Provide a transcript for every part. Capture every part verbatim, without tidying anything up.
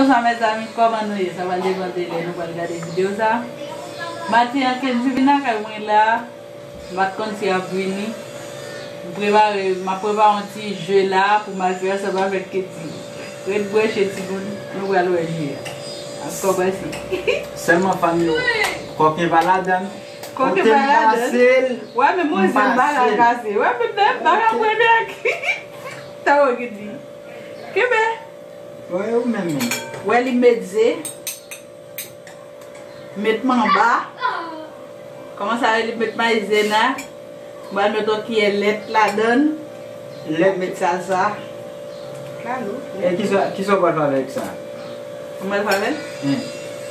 Sa, mezanmi, kòman nou ye? Sa pral depann de lè nou pral gade videyo sa. Maten an, Kendy vin lakay mwen la. M pa t konn si l ap vini. M prepare, m ap prepare yon ti je la pou m al fè ansanm avèk Kendy. Ret branche, timoun, nou pral wè je a. N ap kòmanse. Sèlman fanmi yo, kòken pa ladan. Kòken pa ladan. Wè, men mwen, m pa kase. Wè, men, men, m pa ka premye. Tawo ki di. Kenbe. Wè, ou menm, menm. Wè, li met ze. Met manba. Kòman sa rele? Met mayizena. M pral met yon kiyè lèt ladan. Lèt. Met salsa. Kalou. E kisa, kisa w pral fè avèk sa? Ou pral fè avè l? Hmm.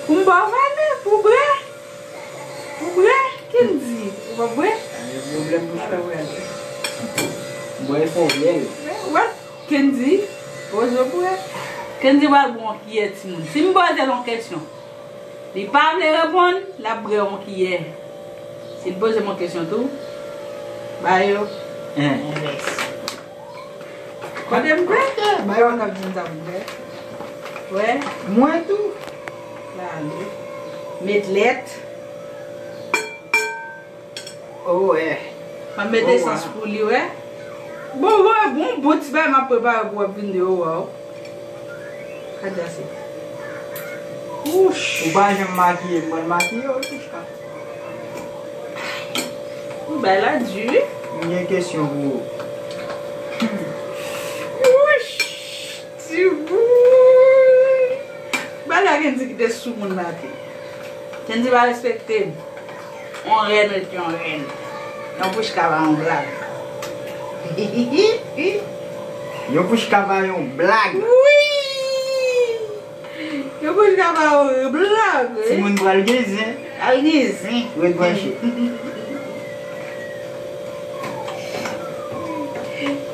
Pou m ba w valè, pou bwè. Ou bwè? Kendy, ou pa bwè? Pa gen pwoblèm pou sa. Bwè fò bèl. Wè, Kendy, poze w bwè. Kendy pral bwè yon kiyè, timoun. Si m poze l yon kesyon, li pa vle reponn, l ap bwè yon kiyè. Si l poze m yon kesyon tou, ba yo. Hein. Envès. Kote m bwè? Ok, ba yo. Ou k ap di m sa m bwè. Wè. Mwen tou. Gade. Met lèt. Oh, wè. M ap met esans pou li, wè. Bon, wè, bon, bon ti bagay m ap prepare pou w ap vin de, oh, wow. Gade sa. Wouch. Ou pa janm makiye, m pral makiye w, Touchka. Ou bay la di wi. M gen kesyon pou ou. Wouch. Ti bouy. Bagay Kendy kite sou moun maten. Kendy pa respekte m. On rèn ret yon rèn. Yon Pouchka pa yon blag. Yon Pouchka pa yon blag. Wi. Yo konn ka ba ou blag, wi. Timoun pral gen zen. Al gen zen. Ret branche.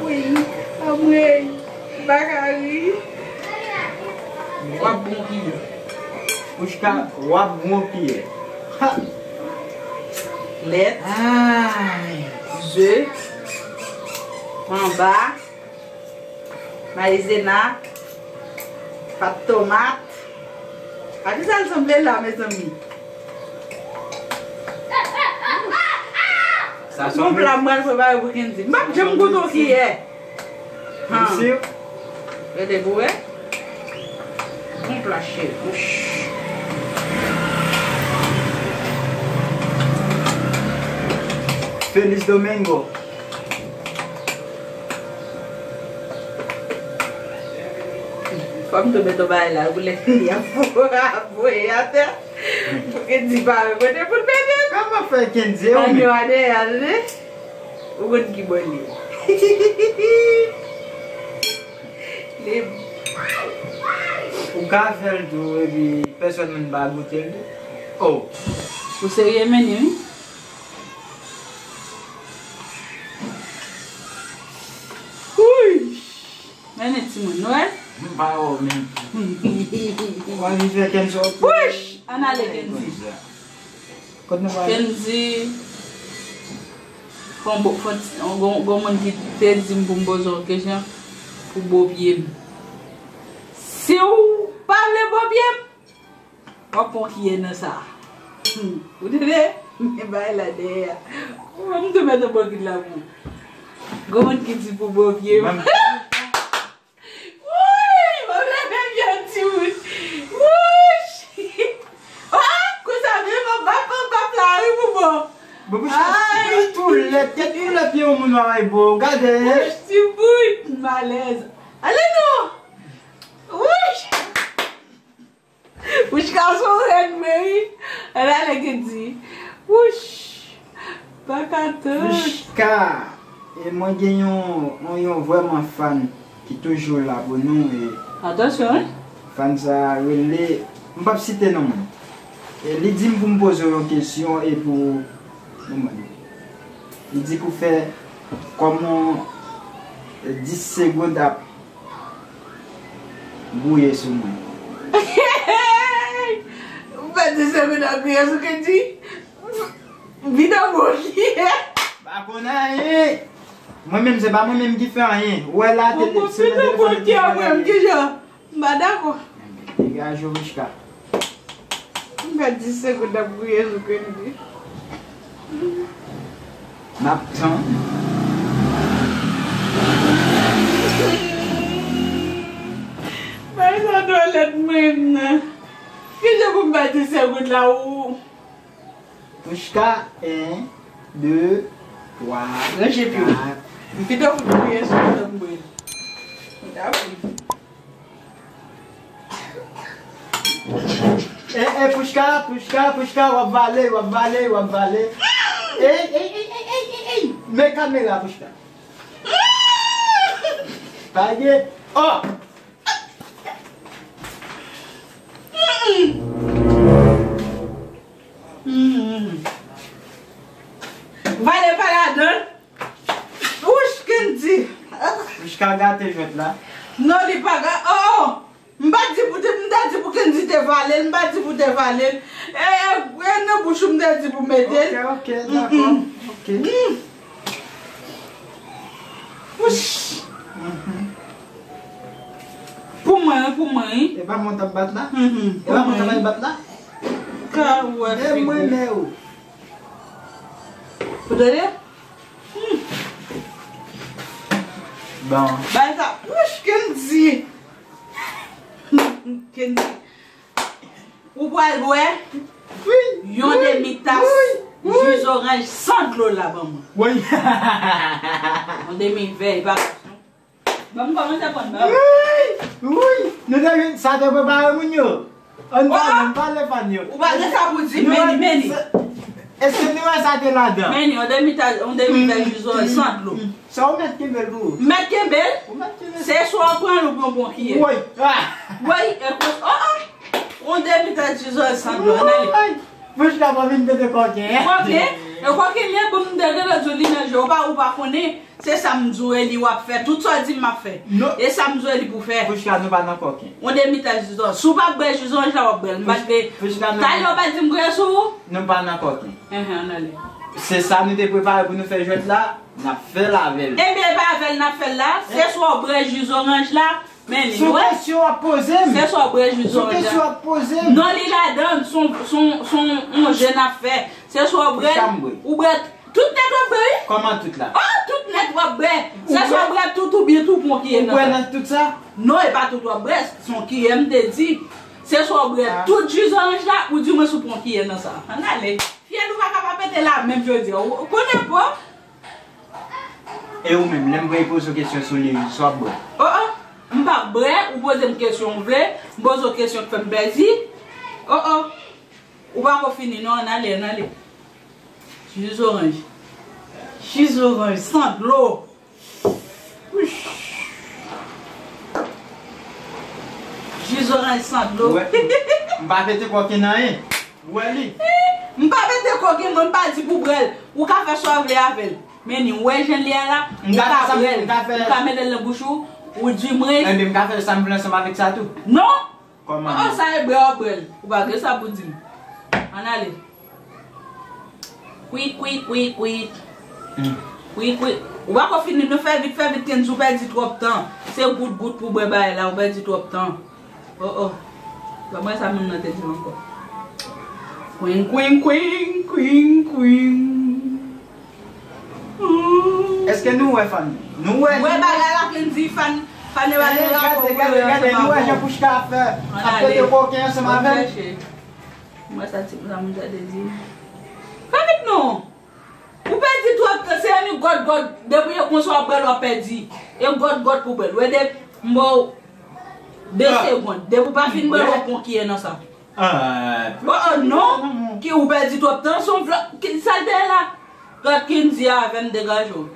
Wi, anmwey, m pa ka ri. W ap bon kiyè. Pouchka, w ap bon kiyè. Ha! Lèt. Ay. Ze. Manba. Mayizena, pat tomat. A kisa l sanble la, mezanmi? Sa se yon pla m pral prepare pou Kendy. M p ap janm goute yon kiyè. Ou si? Rete pou wè. Yon pla cheri. Feliz Domingo. Fò m tou met yon bagay la, pou lè li ap voye atè. Pou Kendy pa wè kote pou l mete l. Kòman fè Kendy, ou menm? Manyo a dèyè a, tande. Ou konn ki bò l ye. Li... Ou ka fè l tou, epi pèsòn menm pa goute l tou. Oh. Ou serye, men, wi? Wouy! Men timoun, nou wè? M pa wè w menm. W anvi fè Kenzo. Wouch! Ann ale, Kendy. Kot nou prale? Kendy. Fon bo, fon ti, gon, gon moun ki te di m pou m poze yon kesyon pou bo pye m. Si w pa vle bo pye m, w ap pran kiyè nan sa. Hmm. Ou tande? Men bagay la dèyè a. Ou menm tou met yon bokit la pou ou. Gon moun ki di pou bo pye m. Wouy! Mwen leve vye ti moun. Wouch! Ah! Konsa vye mwen bat mwen bat la wi pou bon. Bon, pou sa, tout lè, tout lè pye yon moun wè bo. Gade. Wouch, ti bout. Malèz. Ale non. Wouch! Pouchka se yon rèn, men wi. Ann ale, Kendy. Wouch. Pa ka tann. Pouchka. E mwen gen yon, yon, yon vrèman fan ki toujou la pou nou. E atansyon, wi. Fan sa a rele, m p ap site non moun. E li di m pou m poze w yon kesyon e pou, non, mwen. Li di pou fè kòman, e, dis segonn ap gouye sou mwen. Ou fè dis segonn ap gouye sou Kendy? Vin nan bouch. Pa konn anyen. Mwen menm, se pa mwen menm ki fè anyen. Ou wè la, te, se nan telefòn ki fè anyen. Kijan? M pa dakò. Gajo Pouchka. M pèdi senk goud ap kriye sou Kendy. N ap tann. Bagay sa dwòlèt mwen menm nan. Kijan pou m pèdi senk goud la ou? Pouchka, en, de, twa, kat. Ranje pye w. M pito fout kriye sou tanbri. Tanbri. E, e, Pouchka, Pouchka, Pouchka, w ap vale, w ap vale, w ap vale. Ey, ey, ey, ey, ey, ey, ey. Men kamera, Pouchka. Pa gen. Oh! Mm. Vale pa ladan. Wouch, Kendy. Pouchka gate jwèt la. Non, li pa ga-, oh, oh. M pa di pou te, m ta di pou Kendy te vale l, m pa di pou te vale l. E, e, e nan bouch ou m te di pou mete l. Ok, ok, dakò. Ok. Mm. Wouch. Mhm. Pou mwen, wi, pou mwen, wi. E pa mwen t ap bat la? Mhm, e pa mwen t ap bat la? Ka wè figi. Mwen, men ou. Ou tande? Hmm. Bon. Bay sa. Wouch, Kendy. Kendy. Ou pral bwè yon demi tas ji zoranj san dlo la ban mwen. Wi. Yon demi vè, e pa Ban m kòmanse pran ba. Wi, wi. Nou te vin, sa te prepare moun yo. Ann pale, ann pale fan yo. Ou pa gen sa pou di, meni, meni. Èske nou wè sa te ladan? Meni, yon demi tas, yon demi vè ji zoranj san dlo. Sa ou mèt kenbe l pou ou? Mèt kenbe l? Ou mèt kenbe l. Se swa w pran l ou pran bon kiyè. Wi. Ah. Wi, e kòs, oh, oh. Yon demi tas ji zoranj san dlo, ann ale. Wi. Pouchka pa vin pete kòken. Kòken? E kòken li ye, bon, m te gentan di w li nan je w, ou pa, ou pa konnen. Se sa m di w, e li w ap fè. Tout sa w di m, m ap fè. Non. E sa m di w, e li pou fè. Pouchka, nou pa nan kòken. Yon demi tas ji zoranj. Si w pa bwè ji zoranj la, w ap bwè l. M pa t vle. Talè w pa di m kriye sou ou? Nou pa nan kòken. Enhen, ann ale. Se sa nou te prepare pou nou fè jwèt la, n ap fè l avè l. Ebyen, e pa avè l n ap fè l la. Se swa w bwè ji zoranj la, men li, wi. Se yon kesyon w ap poze m. Se swa w bwè ji zoranj la. Se yon kesyon w ap poze m. Non, li ladan, se yon, se yon, se yon, yon je n ap fè. Se swa w bwè, ou bwè. Tout nèt w ap bwè, wi. Kòman tout la? Oh, tout nèt w ap bwè. Se swa w bwè tout oubyen tou pran kiyè nan sa. Ou bwè nan tout sa? Non, e pa tout w ap bwè. Se yon kiyè m te di. Se swa w bwè tout ji zoranj la, ou di mwen si w pran kiyè nan sa. Ann ale. Fyèl ou pa ka pa pete la menm jodi a. Ou konnen bon. E ou menm, lè m vin poze w kesyon sou li, sa w ap bwè? Oh, oh. M p ap bwè, ou poze m kesyon w vle, m poze w kesyon k fè m pèdi. Oh, oh. Ou pako fini non, ann ale, ann ale. Ji zoranj. Ji zoranj san dlo. Wouch. Ji zoranj san dlo. Ou wè, m pa pete kòken nan anyen. Ou wè li? M pa pete kòken, mwen m pa di pou bwè l. Ou ka fè sa w vle avè l. Men ni, ou wè jan l ye a la, ou ka bwè l. Ou ka mete l nan bouch ou, ou di mwen. Enben, m ka fè sa m vle ansanm avèk sa tou. Non! Kòman? Oh, sa e bwè w ap bwè l. Ou pa gen sa pou di m. Ann ale. Kwik, kwik, kwik, kwik. Hmm. Kwik, kwik. Ou pako fini, nou fè vit, fè vit, Kenzo, ou pèdi twòp tan. Se gout, gout pou bwè bagay la, ou pèdi twòp tan. Oh, oh. Ban mwen sa moun nan te di m ankò. Kwing, kwing, kwing, kwing, kwing. Èske nou wè fan? Nou wè, nou wè bagay la, Kenzo, fan, fan e bagay la. Gade, gade, gade, nou wè jan Pouchka ap fè, ap pete koken ansanm avè l. Mwen sa ti, sa moun sa te di. Fè vit non. Ou pèdi twòp tan, se annik gòt gòt, depi e konsa w ap bwè l w ap pèdi. E gòt gòt pou bwè l. Wè de, m ba w de segonn. Depi w pa fin bwè l w ap pran kiyè nan sa. Oh, oh, non. Ki ou pèdi twòp tan, se yon vlòg, ki, sa l te la. Gad Kenzo avè m degaje w.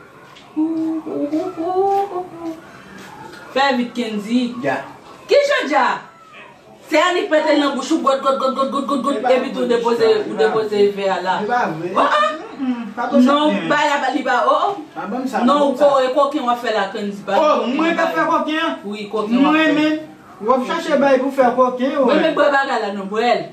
Fè vit Kenzo. Ki jan dja? Se annik pete l nan bouch ou, gòt, gòt, epi tou depoze, ou depoze vè a la. Oh, oh. Non, bay la, li pa, oh, oh. Non, ou ko-, e koken w ap fè la, Kenzo, pa. Oh, mwen k ap fè koken an? Wi, koken w ap fè. Mwen menm, w ap chache bay pou fè koken, wi. Mwen menm bwè bagay la, non, bwè l.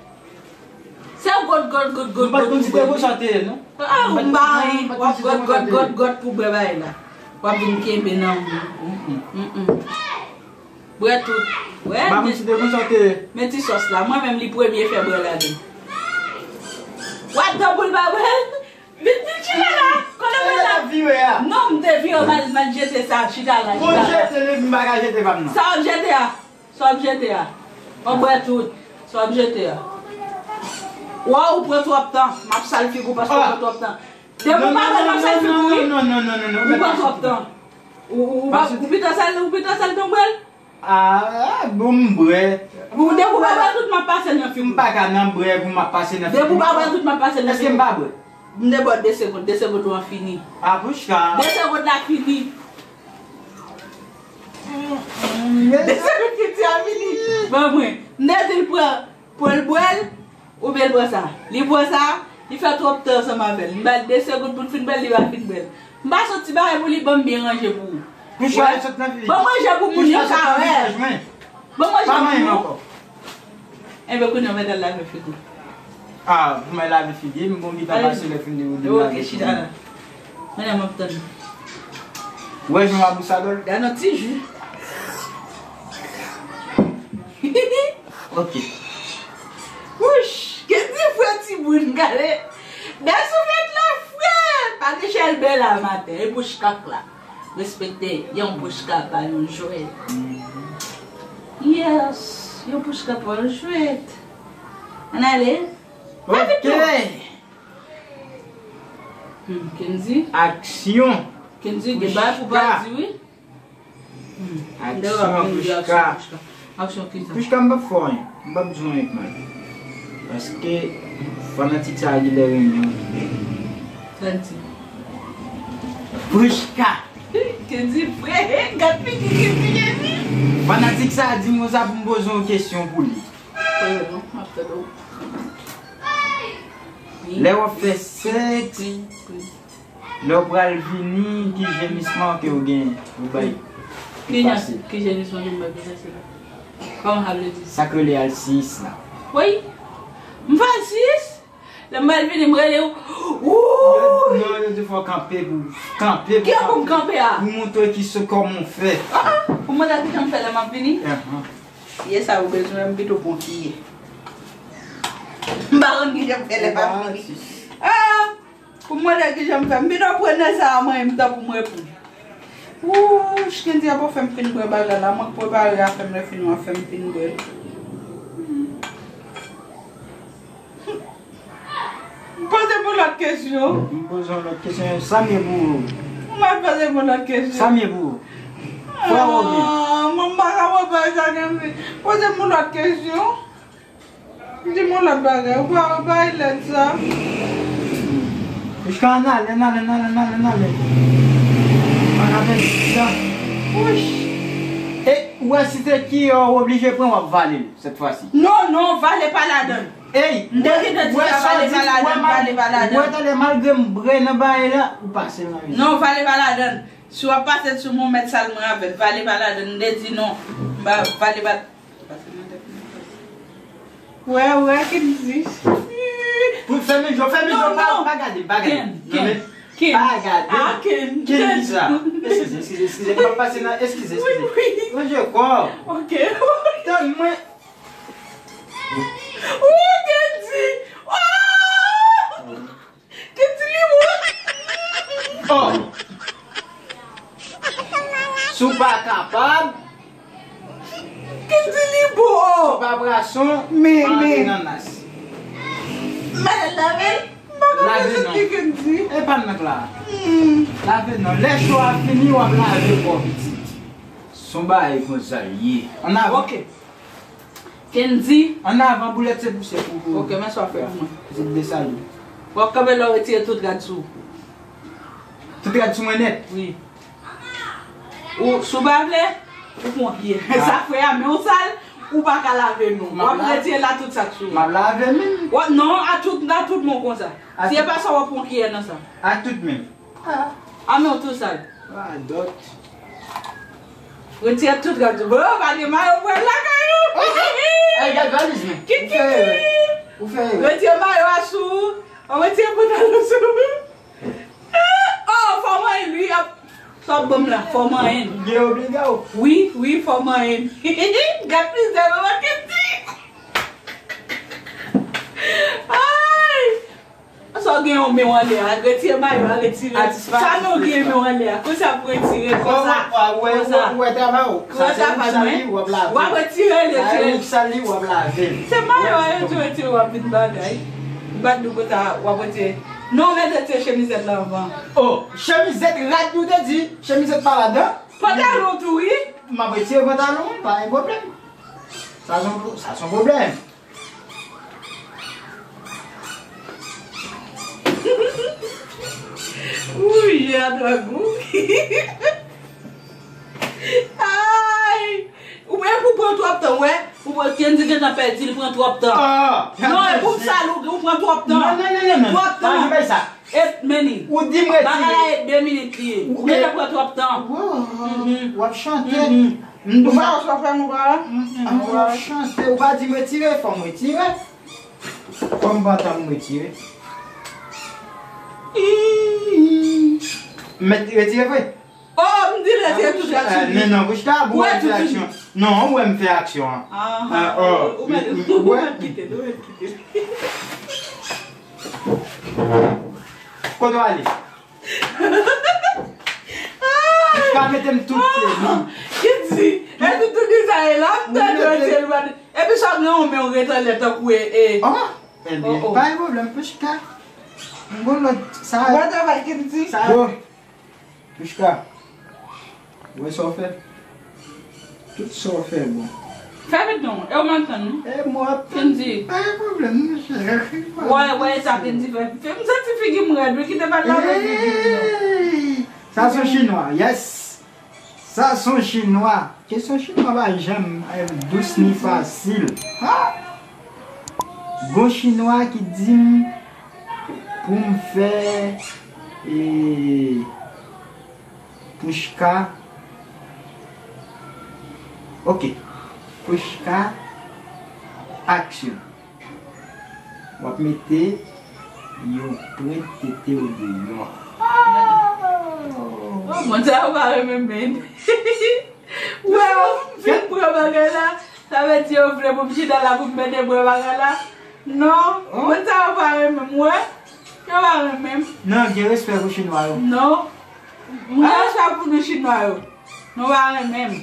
Se gòt, gòt, gòt, gòt, gòt pou bwè. M pa t konn si te konsa w te ye, non. Ah, ou pa anyen. W ap gòt, gòt, gòt, gòt pou bwè bagay la. W ap vin kenbe nan ou. Mm, mm. Bwè tout. Wè, ba men, mwen ti de konsa te. Men ti sòs la. Mwen menm li premye fè bwè ladan. What the boule ba bwè? Vin, vin chita la. Konnen mwen la. Vire a. Non, m te vire mal, mal jete sa. Chita la, chita la. Jete li, m pa ka jete pa m nan. Sa w ap jete a? Sa w ap jete a? W ap bwè tout. Sa w ap jete a? Wa, ou pran twòp tan. M ap sal figi w paske w pran twòp tan. Depi w pa bwè, m ap sal figi w, wi. Non, non, non, non, non, non. Ou pran twòp tan. Ou, ou, ou pa, ou pito sal, ou pito sal tan bwè l? Ah, bon, m bwè. Ou depi w pa bwè tout m ap pase nan figi w. M pa ka nan bwè pou m ap pase nan figi w. Depi w pa bwè tout m ap pase nan figi w. Èske m pa bwè? M te bwè de segonn, de segonn ou an fini. Ah, Pouchka. De segonn la fini. De segonn ki di a fini. Ban mwen. M te di l pran. Pou l bwè l, oubyen l pran sa. Li pran sa, li fè twòp tan ansanm avè l. M ba l de segonn pou l fin bwè l, li pa fin bwè l. M pa sot ti bagay pou li, ban m byen ranje pou ou. Pouchka sot nan figi. Ban m ranje pou moun yo ka wè. Ban m ranje pou moun. Enben, kounye a, mèt al lave figi w. Ah, pou mwen lave figi m, bon, li pa pase lè fin de ou di m lave figi m. Ok, chita la. Mwen la, m ap tann. Ou wè jan w ap bousadòl? Gade yon ti ji. Ok. Wouch! Kendy fre timoun, gade. Bèl souflèt la fre! Pa gen chèlbè la maten, e bouch kak la. Respekte, yon bouch kak pa yon jwèt. Yes, yon bouch kak pa yon jwèt. Ann ale. Ok. Hmm, Kendy. Aksyon. Kendy, gen bagay pou pa di, wi. Hmm. Aksyon, Pouchka. Aksyon, Pouchka. Aksyon, Kendy. Pouchka, m p ap fè w anyen. M p ap di w anyen k mal. Paske fanatik sa a genlè renmen w. Sa l di? Pouchka. Kendy, vre, gad figi Kendy, Kendy. Fanatik sa a di m konsa pou m poze yon kesyon pou li. Lè w ap fè sèks, lè w pral vini, ki jemisman ke w gen, ou bay pi fasil? Ki jemisman ke m bay pi fasil? Kòman sa vle di? Sa k rele al sis la. Wi. M fè al sis, lè m pral vini, m rele w. Wouy! Non, yo di fò w kanpe pou, kanpe pou, kiyès pou m kanpe a? Pou montre ki se kòman w fè. Ah, ah, pou m montre ki jan m fè lè m ap vini? Aham. Kiyè sa ou bezwen, m pito pran kiyè. M pa konn ki jan m fè lè m ap vini. Ah, pou m montre ki jan m fè, m pito pran nan sa a mwen, m tanpou m reponn. Wouch, Kendy ap fè m fin bwè bagay la, mwen k prepare afè m, lè fini w ap fè m fin bwè. Poze m yon lòt kesyon. M poze yon lòt kesyon. Sa m ye pou ou? Mwen poze m yon lòt kesyon. Sa m ye pou ou? Frè w oubyen? Ah, mwen m pa ka pran bagay sa gen anpil. Poze m yon lòt kesyon. Di m yon lòt bagay. Ou pa wè bagay lèd sa? Jiska ann ale, ann ale, ann ale, ann ale, ann ale. Pa ka pèdi tan. Wouch. E, ou wè si se kiyè w oblije pran, w ap vale l, sèt fwa si. Non, non, vale pa ladan l. Ey, m te gentan di sa, vale pa ladan, vale pa ladan. Ou wè talè malgre m bwè nan bagay la, ou pase nan vizaj. Non, vale pa ladan. Si w ap pase sou mwen, w mèt sal mwen avè l. Vale pa ladan, m te di non. M pa, vale pa. Pase nan tèt mwen. Wè, wè, Kendy. Pou fèmen je w, fèmen je w, pa, pa gade, pa gade. Ken, Ken, Ken. Pa gade. Ah, Ken, Ken, Ken. Kisa? Eskize, eskize, eskize. M ap pase nan, eskize, eskize. Wi, wi. Ranje kò w. Ok. Tann mwen. Oh, Kendy! Oh! Kendy li bon! Oh! Si w pa kapab. Kendy li bon! Si w pa brason, men, pa antre nan nas. Men lave l. M pa ka fè sèt ki Kendy. E pa m nan k la. Hmm. Lave non. Lè cho a fini, w ap lave kò w pitit. Se yon bagay konsa l ye. Ann avan. Ok. Kendy. Ann avan, boulèt se pou, se pou, pou. Ok, men sa w ap fè pou mwen. Se de sa l ye. W ap kanpe la, w retire tout rad sou ou. Tout rad sou mwen nèt? Wi. Ou, si w pa vle, ou pran kiyè. Ah. Sa fre a, men w sal, ou pa ka lave non. W ap retire la tout sa k sou ou. M ap lave men. W ap, non, a tout, a tout men w konsa. Si e pa sa, w ap pran kiyè nan sa. A tout men. A men w tou sal. Radòt. Retire tout rad yo. Bro, pa gen mayo pou al lakay ou. Ay, gad valiz mwen. Kikiki. Ou fè erè. Ou fè erè. Retire mayo a sou ou. Ou retire pantalon sou ou. Oh, fò mwen li ap Sa w ban m la, fò manyen l. Gen obliga w. Wi, wi, fò manyen l. Gad mizè manman Kendy. Ay! Sa w gen yon men w anlè a, retire mayo a, retire. Sa men w gen men w anlè a, konsa pou retire, konsa, konsa. Ou wè travay ou. Ou wè travay mwen. W ap retire l, retire l. Sa li w ap lave l. Se mayo a yo di retire, w ap vin bagay. M pa t di w konsa w ap retire. Non, men retire chemizèt la anvan. Oh, chemizèt rad ou te di, chemizèt pa ladan. Pantalon tou, wi. M ap retire pantalon, pa gen pwoblèm. Sa se yon, sa se yon pwoblèm. Wouy, a dwa gou. Ay! Ou menm pou pran twòp tan, wè. Ou pran Kendy gentan pèdi, li pran twòp tan. Non, e pou m sal ou, ou pran twòp tan. Non, non, non, non, non. Twòp tan. Pa gen bagay sa. Et meni. Ou di m retire. Bagay la e de minit li ye. Ou gentan pran twòp tan. Wow, w ap chante. Ou pa wè sa w fè m ou pa wè? Ou ap chante. Ou pa di m retire, fò m retire. Fò m pran tan m retire. Ii. Mèt retire vre? Oh, m di retire tout aksyon. Men non, Pouchka, pou wè fè aksyon. Non, ou wè m fè aksyon an. Ou mèt kite l, ou mèt kite l. Kote w ale? Pouchka mete m tout teni. Kendy, e tout, tout sa e la, m tande w di l pa. Epi sa gen yon men w ret anlè tankou e, e. Oh, ebyen, pa gen pwoblèm, Pouchka. M gon lòt, sa. Bon travay, Kendy. Sa. Bon. Pouchka, ou wè sa w fè? Tout sa w fè bon. Fè vit non, e w m ap tann wi. E mwen ap tann. Kendy. Pa gen pwoblèm, monchè. Wè, wè, sa Kendy fè. Fè m santi figi m rèd, wi, kite pale la. Ey! Sa se yon chinwa, yes. Sa se yon chinwa. Kesyon chinwa pa janm, eh, dous ni fasil. Ha! Gon chinwa ki di m pou m fè, eh, Pouchka. Ok. Pouchka, aksyon. W ap mete yon prent tete w deyò. Oh, moun sa yo pa renmen men. Wè, yo fin pran bagay la. Sa vle di yo vle pou m chita la pou m mete bwè bagay la. Non, moun sa yo pa renmen m, wè. Yo pa renmen m. Non, gen respè pou chinwa yo. Non. M gen respè pou nou chinwa yo. Nou pa renmen m.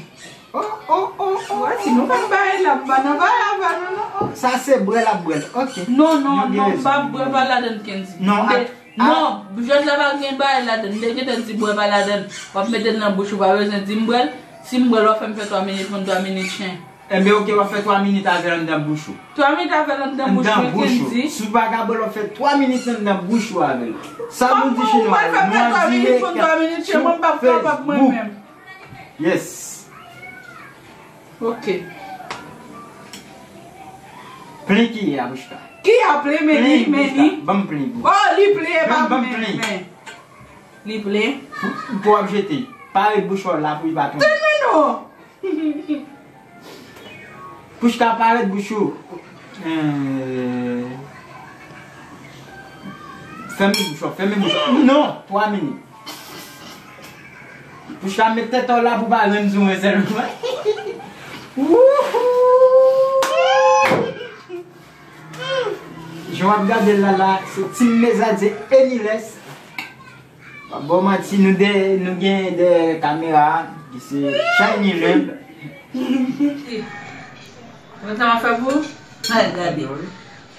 Oh, oh, oh, oh. Wè, si nou pa bay la, m pa nan bay avè nou, non. Sa se bwè l ap bwè l. Ok. Non, non, non, m pa bwè pa ladann, Kendy. Non, non, jwèt la pa gen bay ladann. M te gentan di bwè pa ladann. W ap mete l nan bouch ou, pa bezwen di m bwè l. Si m bwè l, w ap fè m fè twa minit, mwen twa minit chen. Enben, ok, w ap fè twa minit avè l anndan bouch ou. Twa minit avè l anndan bouch mwen, Kendy. Si w pa ka bwè l, w ap fè twa minit anndan bouch ou avè l. Sa nou di chinwa yo, nou an dirèk sou Facebook. Yes. Ok. Plen kiyè a, Pouchka. Ki a plen, men li, men li. Ban m plen pou ou. Oh, li plen, e pa mwen, men. Li plen. Pou w ap jete. Pare bouch ou la pou li pa tonbe. Tande non. Pouchka, pare bouch ou. Eh, fèmen bouch ou, fèmen bouch ou. Non, twa minit. Pouchka, met tèt ou la pou pa rann sou mwen sèlman. Wouhou! Jan w ap gade l la, la, se Team Mezadye Eniles. Pa ba w manti, nou de, nou gen de kamera ki se Shiny Lamp. Mwen sa fè pou? Ay, gade.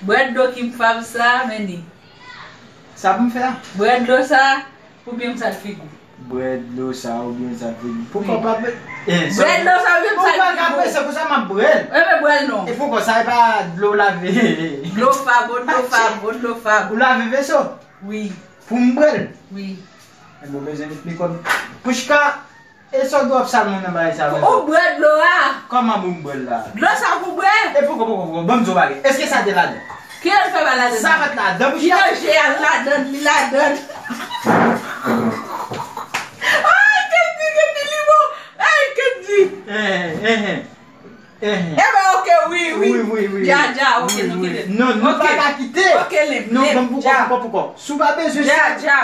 Bwè dlo ki fav sa, men li. Sa pou m fè a? Bwè dlo sa, oubyen m sal figi w? Bwè dlo sa, oubyen m sal figi w? Poukò pa bwè? Bwè dlo sa, oubyen m sal figi w? Poukò pa ka prese konsa m ap bwè l? Enben bwè l non. E poukò sa e pa dlo lave? Dlo fab, dlo fab, dlo fab. Ou lave veso? Wi. Pou m bwè l? Wi. Enben, ou bezwen met mikwo. Pouchka, e sa w dwe ap sal mwen nan bagay sa vre? Ou bwè dlo a. Kòman pou m bwè l la? Dlo sa pou bwè. E poko, poko, poko, ban m di w bagay. Èske sa te ladan? Kilè l fè pa ladan? Sa fèt ladan, Pouchka. Ki danje a ladan, li ladan. Ay, Kendy, Kendy, li bon. Ay, Kendy. Eh, eh, eh. Enben, ok, wi, wi. Wi, wi, wi. Dja, dja, ok, nou kite. Non, nou pa ka kite. Ok, lem, lem, dja. Non, ban m poko, poko, poko. Si w pa bezwen sa. Dja, dja.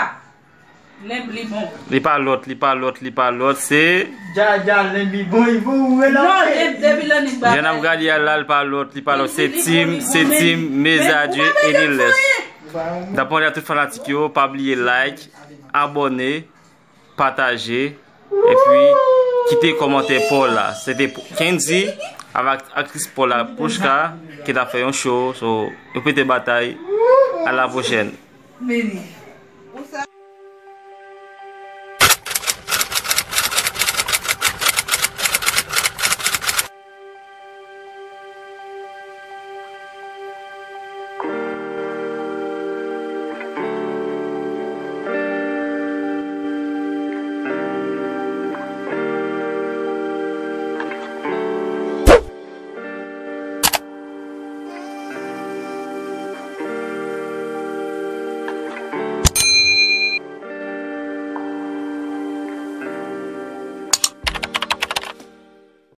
Lenb li bon. Li pa lòt, li pa lòt, li pa lòt, se Dja dja lenbi bon, i bon ou wè la. Non, de- depi lè nèg Jan n ap gade a la, li pa lòt, li pa lòt, se Tim, se Tim, Mezadye, Eniles. N ap mande a tout fanatik yo, pa bliye like, abòne, pataje, epi kite kòmantè pa w la. Se te Kendy avèk aktris pa w la, Pouchka, ki t ap fè yon show. So, yo pete batay. A la pwochèn. Vini.